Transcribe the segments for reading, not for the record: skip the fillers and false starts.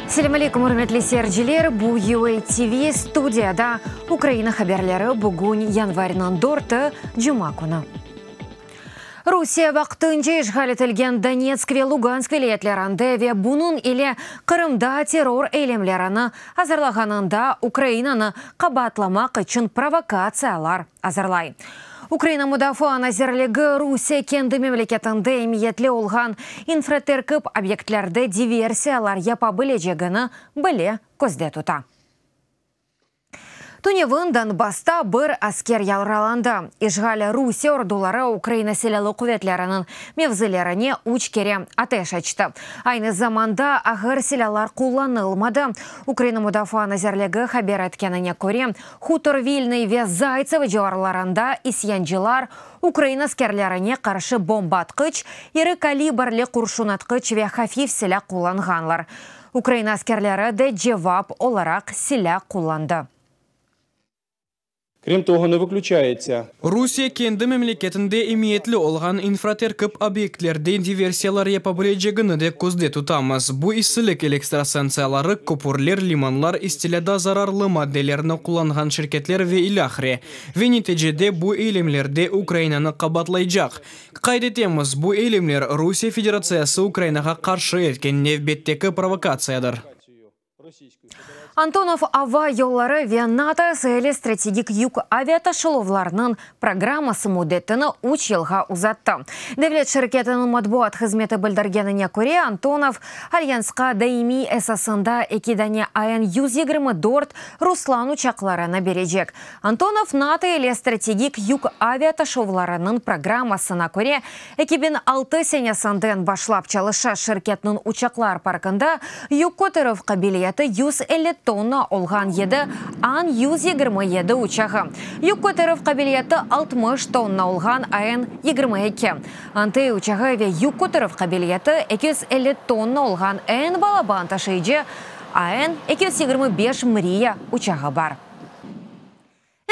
Selâm aleyküm, ürmetli seyirciler! Bu UA TV, studiyada Ukraina haberleri, bugün yanvarniñ dörtü, cuma künü. Rusiye vaqtınca işğal etilgen Donetsk ve Lugansk vilâyetlerinde ve bunıñ ile Qırımda terror eylemlerini azırlağanında Ukrainanı qabaatlamaq içün provokatsiyalar azırlay. Ukraina Mudafaa nazirligi Rusiye kendi memleketinde emiyetli olğan infraterkip obyektlerde diversiyalar yapa bilecegini bile közde tuta. Tünevin Donbassta bir asker yaralandı. İşğal Rusiye orduları Ukraina Silâlı quvetleriniñ mevzilerine üç kere ateş açtı. Aynı zamanda ağır silâlar qullanılmadı. Ukraina Mudafaa nazirligi haber etkenine köre, Hutor Vilnıy ve Zaytsevo civarlarında isyancılar ukrain askerlerine qarşı bomba atqıç, iri kalibrli qurşun atqıç ve hafif silâ qullanğanlar. Ukraina askerleri de cevap olaraq silâ qullandı. Krem toho, ne vıklüçayetsâ. Rusiye kendi memleketinde emiyetli olğan infraterkip obyektlerde diversiyalar yapa bilecegini de közde tutamız. Bu issilik elektrostantsiyaları, köpürler, limanlar, istilâda zararlı maddelerni qullanğan şirketler ve ilâhre. Ve neticede bu eylemlerde Ukrainanı qabaatlaycaq. Qayd etemiz, bu eylemler Rusiye Federatsiyası Ukrainağa qarşı etken nevbetteki provokatsiyadır. Antonov ava yolları ve NATO SL strategik yük aviataşıluvlarnıñ programması müddetini üç yılğa uzattı. Devlet şirketiniñ matbuat hızmeti bildirgenine köre, Antonov Alyansqa daimiy esasında eki dane AN 124 Ruslan uçaqlarını berecek. Antonov NATO ile strategik yük aviataşuvlarınıñ programmasına köre, 2006 senesinden başlap çalışa. Şirketniñ uçaqlar parkında yük köterüv qabiliyeti 150 tonna olğan yedi An 127 uçağı, yük köterüv qabiliyeti 60 tonna olğan AN 22 Antey uçağı ve yük köterüv qabiliyeti 250 tonna olğan eñ balaban taşıyıcı AN 225 Mriya uçağı bar.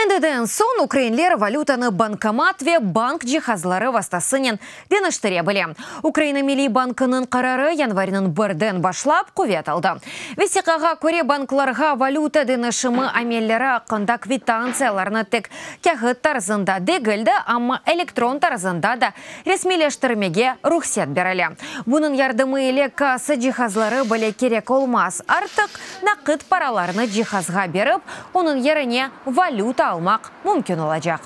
Endiden soñ ukrainler valütanı bankomat ve bank cihazları vastasınen deñiştire bile. Ukraina Milliy bankınıñ qararı yanvarniñ birden başlap quvet aldı. Vesiqağa köre, banklarğa valüta deñişimi amelleri aqqında kvitantsiyalarnı tek kâğıt tarzında degil de, amma elektron tarzında da resmiyleştirmege ruhset berile. Bunıñ yardımı ile kassa cihazları bile kerek olmaz, artıq naqıt paralarnı cihazğa berip, onıñ yerine valüta almaq mümkün olacaq.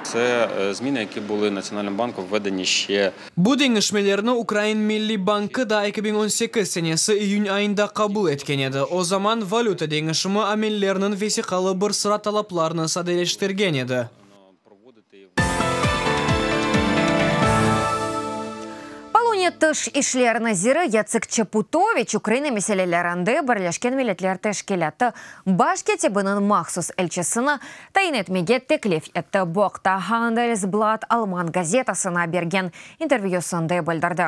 Tse zmini, yaki buli Natsionalnıym bankom vvedeni şçe. Bu deñişmelerni Ukrain Milliy bankı da 2018 senesi iyün ayında qabul etken edi. O zaman valüta deñişimi amelleriniñ vesiqalı bir sıra talaplarını sadeleştirgen edi. Poloniya Tış işler naziri Yatsek Çaputoviç Ukraina meselelerinde Birleşken Milletler Teşkilâtı Baş kâtibiniñ mahsus elçisini tayin etmege teklif etti. Bu aqta Handelsblatt alman gazetasına bergen intervyüsında bildirdi.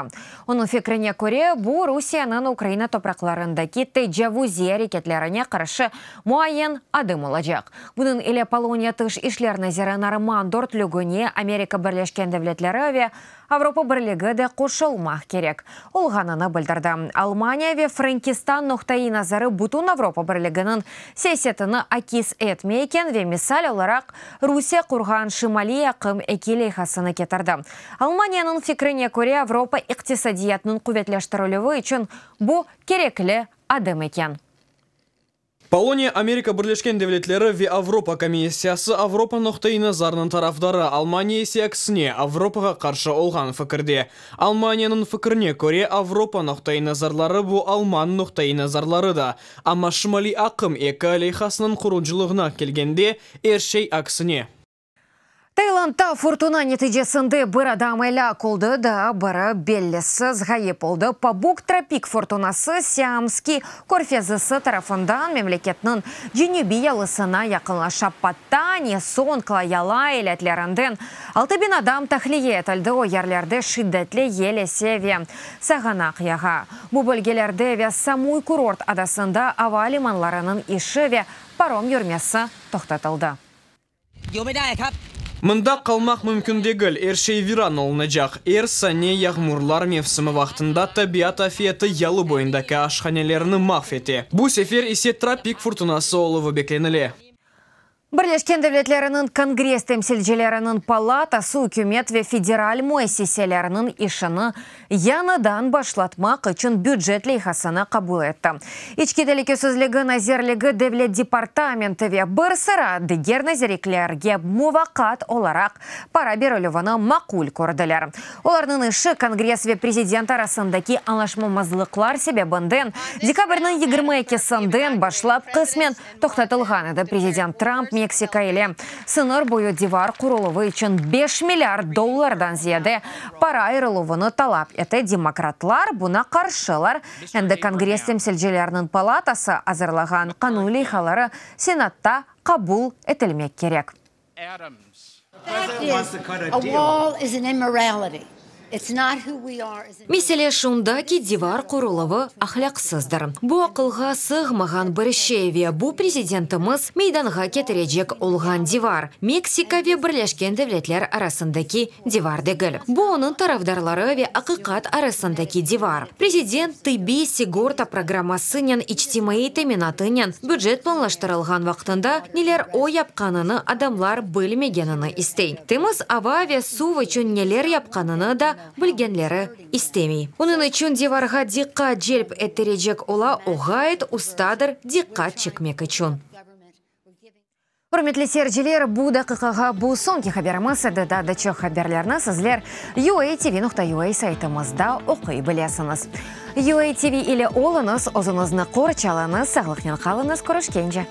Onıñ fikrine köre, bu Rusiyeniñ Ukraina topraqlarındaki tecavuziy areketlerine qarşı muayyen adım olacaq. Bunıñ ile Poloniya Tış işler naziri Norman dörtlügine Amerika Birleşken Devletleri ve Avropa Birligi de qoşulmaq kerek olğanını bildirdi. Almaniya ve Frenkistan noqtaiy nazarı bütün Avropa Birliginiñ siyasetini akis etmey eken ve misal olaraq Rusiye qurğan Şimaliy aqım eki leyhasını ketirdi. Almaniyanıñ fikrine köre, Avropa iqtisadiyatınıñ quvetleştirilüvi içün bu kerekli adım eken. Poloniya, Amerika Birleşken Devletleri ve Avropa Komissiyası Avropa noqtaiy-nazarınıñ tarafdarı, Almaniya ise aksine, Avropağa qarşı olğan fikirde. Almaniyanıñ fikrine köre, Avropa noqtaiy-nazarları bu alman noqtaiy-nazarları da. Amma Şimaliy aqım eki leyhasınıñ qurucılığına kelgende, er şey aksine. Taylandta furtuna neticesinde bir adam elâk oldı, daa biri bellisiz ğayıp oldı. Pabuk tropik furtunası Siamskiy körfezisi tarafından memleketniñ cenübiy yalısına yaqınlaşa. Pattani, Songkla, Yala eyaletlerinden 6000 adam tahliye etildi, o yerlerde şiddetli yel ese ve sağanaq yağa. Bu bölgelerde ve Samui kurort adasında ava limanlarınıñ işi ve parom yürmesi toqtatıldı. Mında qalmaq mümkün degil, er şey viran olunacaq. Er sane yağmurlar mevsimi vaqtında tabiat afeti yalı boyundaki aşhanelerni mahv ete. Bu sefer ise tropik furtunası oluvı beklenile. Birleşken Devletleriniñ Kongress temsilcileriniñ palatası ükümet ve federal müessiseleriniñ işini yañıdan başlatmaq içün bücet leyhasını qabul etti. İçki telükesizligi nazirligi, Devlet departamenti ve bir sıra diger nazirliklerge muvaqqat olaraq para berilüvini maqul kördiler. Olarnıñ işi Kongress ve prezident arasındaki añlaşmamazlıqlar sebebinden dekabrniñ 22-sinden başlap qısmen toqtatılğan edi. Prezident Tramp Meksika ile sıñır boyu divar quruluvı içün beş milliard dollardan ziyade para ayırıluvını talap ete, demokratlar buña qarşılar. Endi Kongress temsilcileriniñ palatası azırlağan qanun leyhaları Senatta qabul etilmek kerek. Mesele şunda ki, divar quruluvı ahlâqsızdır. Bu aqılğa sığmağan bir şey ve bu prezidentimiz meydanğa ketirecek olğan divar, Meksika ve Birleşken Devletler arasındaki divar degil. Bu onıñ tarafdarları ve aqiqat arasındaki divar. Prezident tıbbiy sigorta programmasınen, içtimaiy teminatınen, bücet planlaştırılğan vaqtında neler o yapqanını adamlar bilmegenini istey. Temiz ava ve suv içün neler yapqanını da bilgenleri istemey. Onıñ içün divarğa diqqat celp ettirecek ola, o ğayet ustadır diqqat çekmek içün. Ürmetli seyirciler, bu daqiqağa bu soñki haberimiz edi. Daa da çoq haberlerni sizler UATV.UA saytımızda oquy bilesiñiz. UATV ile oluñız, özüñizni qorçalañız, sağlıqnen qalıñız, körüşkence!